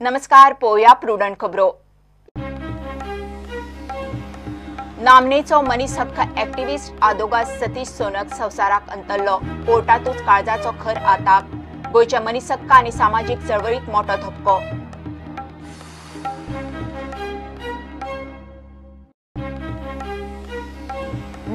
नमस्कार, पोया प्रुडंट खबरो. नामनेचो मनीस हक्क ॲक्टिव्हिस्ट आदोगाद सतीश सोनक संवसाराक अंतरलो. कोर्टातूच काळजाचो खर आताक. गोंयच्या मनीस हक्क आनी सामाजीक चळवळीक मोठो धपको.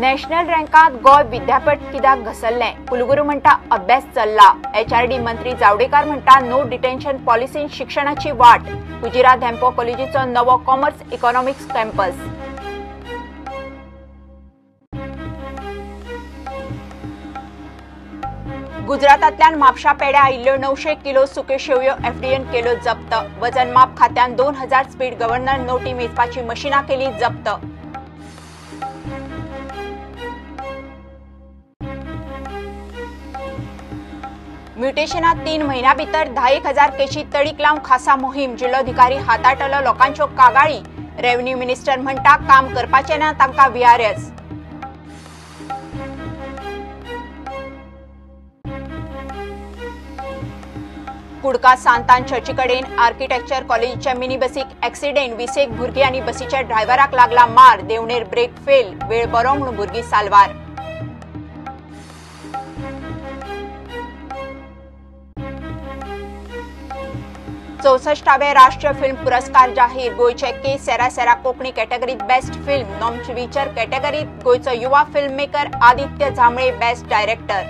नॅशनल रँकात गोंय विद्यापीठ कित्याक घसरलें? कुलगुरू म्हणटा अभ्यास चल्ला. एचआरडी मंत्री जावडेकर म्हणटा नो डिटेन्शन पॉलिसीन शिक्षणाची वाट. कुजिरा धेंपो कॉलेजीचो नवो कॉमर्स इकॉनॉमिक्स कॅम्पस. गुजरातांतल्यान म्हापशा पेड्या आयिल्ल्यो 900 किलो सुक्यो शेवयो एफडीएन केल्यो जप्त. वजन माप खात्यान 2000 स्पीड गव्हर्नर नोटी मेजपाची मशिनां केली जप्त. म्युटेशनात 3 म्हयन्या भितर 10,000 केशी तडीक लावंक खासा मोहीम. जिल्लोधिकारी हाताळटलो लोकांच्यो कागाळी. रेव्हेन्यू मिनिस्टर म्हणटा काम करपाचें ना तांकां व्हीआरएस. कुडका सांतान चर्ची कडेन आर्किटेक्चर कॉलेजीच्या मिनी बसीक एक्सिडेंट. 20 भुरगीं आनी बसीच्या ड्रायव्हराक लागला मार. देवणेर ब्रेक फेल. वेळ बरो म्हूण भुरगीं साल्वार. चौसष्टावे राष्ट्रीय फिल्म पुरस्कार जाहीर. गोंयचे के सेरा सेरा कोंकणी कॅटेगरीत बेस्ट फिल्म. नॉन फीचर कॅटेगरीत गोंयचो युवा film maker Aditya Jambhale best director.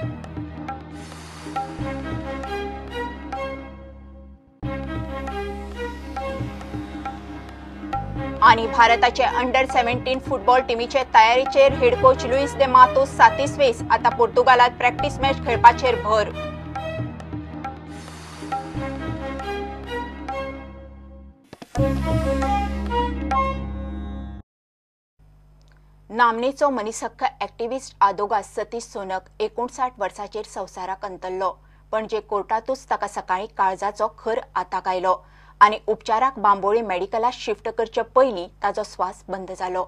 आणि भारताचे अंडर 17 फुटबॉल टीमीचे तयारीचेर head coach Luis de Matos सातीसवेस. आता पोर्तुगालात प्रॅक्टिस मॅच खेळपाचेर भर. नामनेचो मनीस हक्क ॲक्टिव्हिस्ट आदोगाद सतीश सोनक 59 वर्सांचेर संवसाराक अंतरलो. पणजे कोर्टातूच ताका सकाळीं काळजाचो खर आताक आयलो आनी उपचाराक बांबोळी मेडिकलात शिफ्ट करचे पयलीं ताजो स्वास बंद जालो.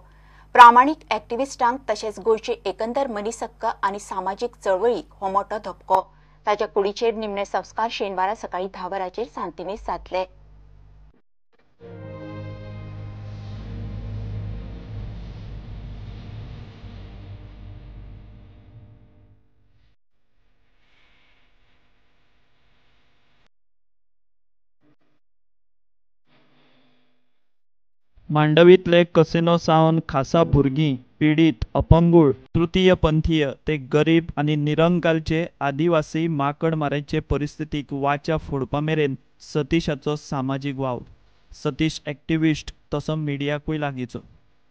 प्रामाणीक ॲक्टिव्हिस्टांक तशेंच गोंयचे एकंदर मनीस हक्क आनी सामाजीक चळवळीक हो मोठो धपको. ताच्या कुडीचेर निमणे संस्कार शेनवारा सकाळीं 10 वरांचेर सांतिनेज जातले. मांडवींतले कसिनो सावन खासा भुरगीं, पिडीत, अपंगूळ, तृतीयपंथीय ते गरीब आनी निरंकालचे आदिवासी माकडमाऱ्याचे परिस्थितीक वाचा फोडपा मेरेन सतीशाचो सामाजीक वावर. सतीश ॲक्टिव्हिस्ट तसो मिडियाकूय लागींचो.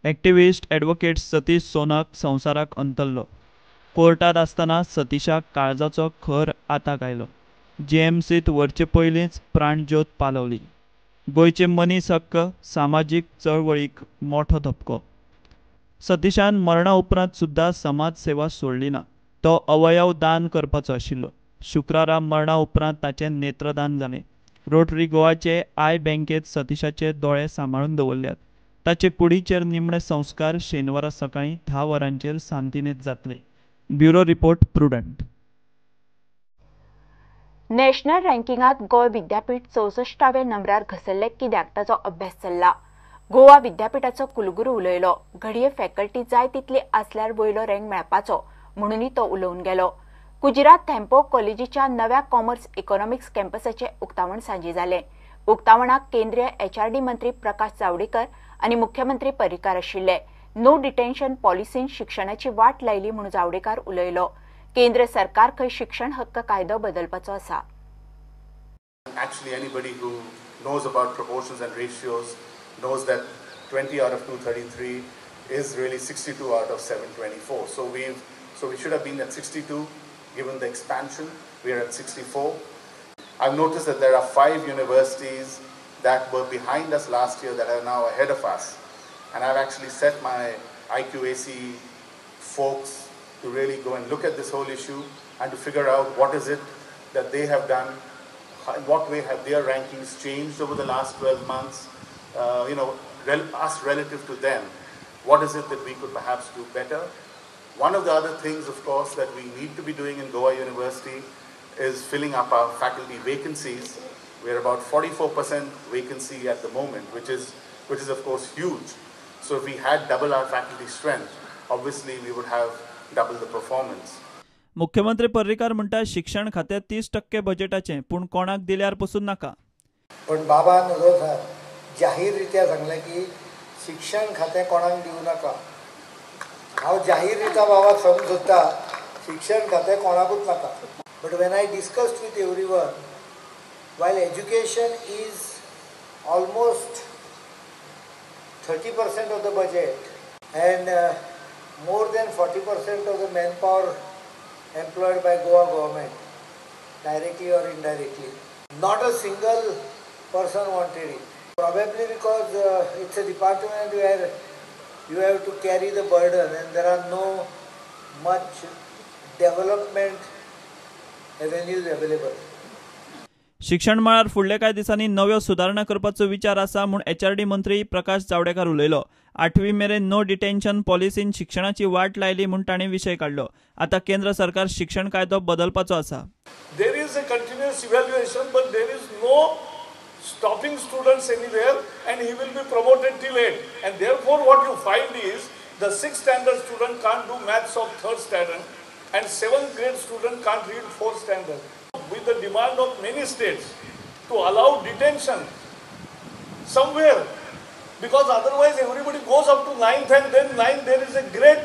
ॲक्टिव्हिस्ट ॲडव्होकेट सतीश सोनक संवसाराक अंतरलो. कोर्टांत आसतना सतीशाक काळजाचो खर आताक आयलो. जीएमसींत व्हरचे पयलींच प्राणज्योत पालवली. गोंयचे मनीस हक्क सामाजीक चळवळीक मोठो धपको. सतीशान मरणा उपरांत सुद्दां समाज सेवा सोडली ना. तो अवयव दान करपाचो आशिल्लो. शुक्रारा मरणा उपरांत ताचें नेत्रदान जालें. रोटरी गोवाचे I बँकेत सतीशाचे दोळे सांबाळून दवरल्यात. ताचे कुडीचेर निमणे संस्कार शेनवारा सकाळीं 10 वरांचेर सांतिनेज जातले. Bureau report, Prudent. National रँकिंगात Goa विद्यापीठ 64व्या नंबरार घसरलें कित्याक ताचो अभ्यास चल्ला. गोवा विद्यापीठाचो कुलगुरू उलयलो. घडये फॅकल्टी जाय तितली आसल्यार वयलो रँक मेळपाचो म्हणूनय तो उलोवन गेलो. गुजरात धेंपो कॉलेजीच्या नव्या कॉमर्स इकॉनॉमिक्स कॅम्पसाचें उक्तावण सांजे जालें. उक्तावणाक केंद्रीय एचआरडी मंत्री प्रकाश जावडेकर आनी मुख्यमंत्री पर्रीकार आशिल्ले. नो डिटेन्शन पॉलिसीन शिक्षणाची वाट लायली म्हूण जावडेकर उलयलो. केंद्र सरकार खंय शिक्षण हक्क कायदो बदलपाचो आसा. Actually, anybody who knows about proportions and ratios knows that 20 out of 233 is really 62 out of 724. So we should have been at 62. Given the expansion, we are at 64. I've noticed that there are 5 universities that were behind us last year that are now ahead of us, and I've actually set my IQAC folks to really go and look at this whole issue and to figure out what is it that they have done, in what way have their rankings changed over the last 12 months, us relative to them, what is it that we could perhaps do better. One of the other things, of course, that we need to be doing in Goa University is filling up our faculty vacancies. We are about 44% vacancy at the moment, which is of course huge. So if we had double our faculty strength, obviously we would have double the performance. मुख्यमंत्री पर्रीकार म्हणटा शिक्षण खात्यात 30% बजेटाचें, पूण कोणाक दिल्यार पसून नाका. पण बाबा नदोसार जाहीररित्या सांगलें की शिक्षण खातें कोणाक दिवं नाका. हांव जाहीररित्या बाबाक सांगूंक सोदता शिक्षण खातें कोणाकूच नाका. But when I discussed with everyone, while education is almost 30% of the budget and more than 40% of the manpower employed by Goa government, directly or indirectly, not a single person wanted it. Probably because it's a department where you have to carry the burden and there are no much development avenues available. शिक्षण मळार फुडल्या कांय दिसांनी नव्यो सुदारणा करपाचो विचार आसा म्हूण एचआरडी मंत्री प्रकाश जावडेकर उलयलो. 8वी मेरेन नो डिटेन्शन पॉलिसीन शिक्षणाची वाट लायली म्हूण ताणें विशय काडलो. आतां केंद्र सरकार शिक्षण कायदो बदलपाचो आसा. There is a continuous evaluation, but there is no stopping students anywhere, and he will be promoted till 8. And therefore, what you find is the 6th standard student can't do maths of 3rd standard, and 7th grade student can't read 4th standard. With the demand of many states to allow detention somewhere, because otherwise everybody goes up to 9th and then 9th there is a great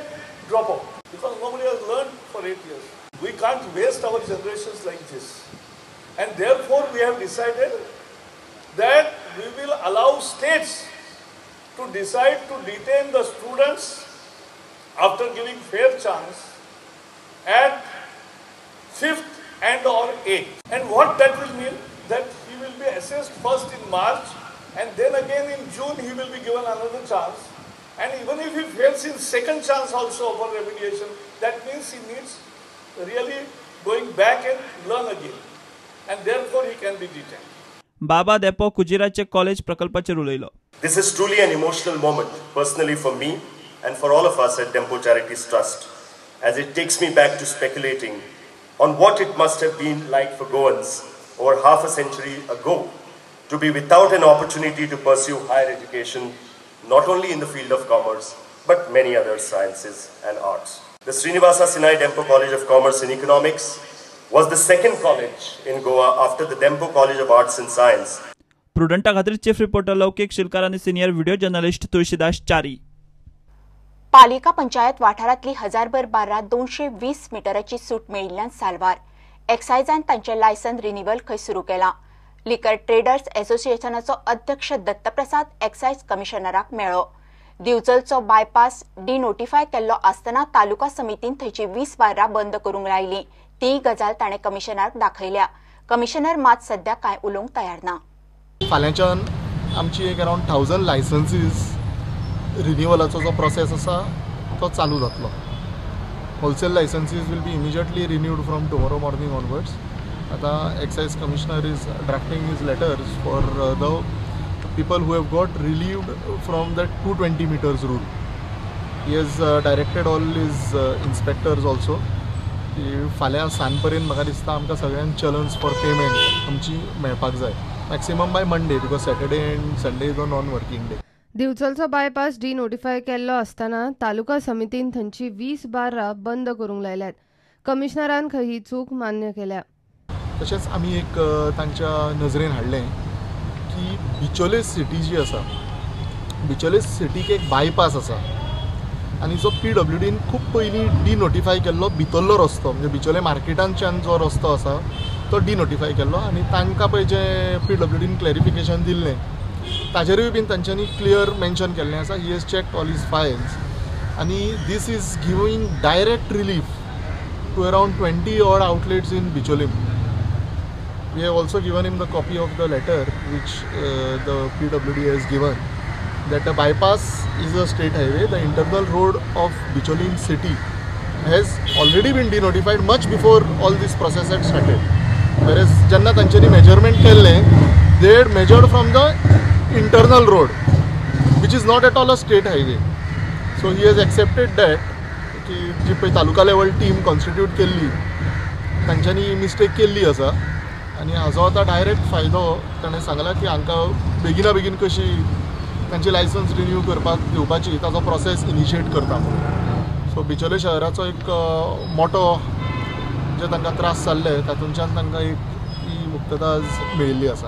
dropout because nobody has learned for 8 years. We can't waste our generations like this, and therefore we have decided that we will allow states to decide to detain the students after giving fair chance at 5th and or 8th. And what that will mean, that he will be assessed first in March and then again in June he will be given another chance. And even if he fails in second chance also for remediation, that means he needs really going back and learn again. And therefore he can be detained. Baba Dempo कुजिराचे college प्रकल्पाचेर उलयलो. This is truly an emotional moment personally for me and for all of us at Dempo Charities Trust, as it takes me back to speculating on what it must have been like for Goans over half a century ago to be without an opportunity to pursue higher education, not only in the field of commerce, but many other sciences and arts. The Srinivasa Sinai Dempo College of Commerce and Economics was the second college in Goa after the Dempo College of Arts and Science. प्रुडंटा खातीर chief reporter लौकिक शिलकार आनी senior video journalist Tulsidas चारी. पालिका पंचायत वाठारांतली हजारभर बार्रां 220 मिटराची सूट मेळिल्ल्यान साल्वार. एक्सायजान तांचें license renewal खंय सुरू केलां. लिकर ट्रेडर्स एसोसिएशनाचो अध्यक्ष दत्तप्रसाद एक्सायज कमिशनराक मेळ्ळो. दिवचलचो बायपास डिनोटिफाय केल्लो आसतना तालुका समितीन थंयची 20 बार्रां बंद करूंक लायली. ती गजाल ताणें कमिशनराक दाखयल्या. कमिशनर मात सध्या कांय उलोवंक तयार ना. फाल्यांच्यान आमची एक अरावंड 1000 लायसन्सीज रिन्युअलाचो जो प्रोसेस आसा तो चालू जातलो. Wholesale licenses will be immediately renewed from tomorrow morning onwards. आतां excise commissioner is drafting his letters for the people who have got relieved from the 220 meters rule. He has directed all his inspectors also की फाल्यां सांज पर्यंत म्हाका दिसता आमकां सगळ्यांक चलन्स for payment आमची मेळपाक जाय, maximum by Monday, because Saturday and Sunday is a non working day. दिवचलचो bypass डिनोटिफाय केल्लो आसतना तालुका समितीन थंयची 20 बार्रां बंद करूंक लायल्यात. कमिशनरान खंय ही चूक मान्य केल्या. तशेंच आमी एक तांच्या नजरेन हाडलें की बिचोले सिटी जी आसा, बिचोले सिटीक एक बायपास आसा आनी जो पीडब्ल्यूडीन खूब पयलीं डिनोटिफाय केल्लो भितरलो रस्तो, म्हणजे बिचोले मार्केटांतल्यान जो रस्तो आसा तो डिनोटिफाय केल्लो आनी तांकां पळय जें पीडब्ल्यूडीन क्लॅरिफिकेशन दिल्लें ताजेरूय बीन तांच्यांनी क्लियर मेन्शन केल्लें आसा. He has checked all his files आनी this is giving direct relief to around 20 odd outlets in Bicholim. We have also given him the copy of the letter which the PWD has given that the bypass is a state highway. The internal road of Bicholim city has already been denotified much before all this process had started. Whereas जेन्ना तांच्यांनी measurement केल्लें, they had measured from the internal road, which is not at all a state highway. So he has accepted that की जी पळय taluka level team constitute केल्ली तांच्यांनी mistake केल्ली आसा आनी हाजो आतां डायरेक्ट फायदो ताणें सांगला की हांकां बेगिना बेगीन कशी तांची लायसन्स रिन्यू करपाक दिवपाची ताजो प्रोसेस इनिशिएट करता म्हणून. सो बिचोले शहराचो एक मोटो जे तांकां त्रास जाल्ले तातूंतल्यान तांकां एक ही मुक्तता आज मेळिल्ली आसा.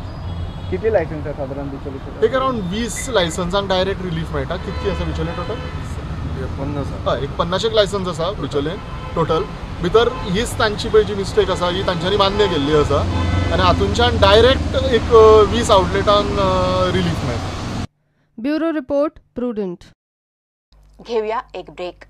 कितली लायसन्स आसा सादारण बिचोले? एक अरावंड 20 लायसन्सांक डायरेक्ट रिलीफ मेळटा. कितकी आसा बिचोले टोटल? 50. हय, एक 50 लायसन्स आसा बिचोले टोटल. भितर हीच तांची पळय जी मिस्टेक आसा ही तांच्यांनी मान्य केल्ली आसा आनी हातूंतल्यान डायरेक्ट एक 20 आवटलेटांक रिलीफ मेळटा. Bureau report, Prudent. घेऊया एक ब्रेक.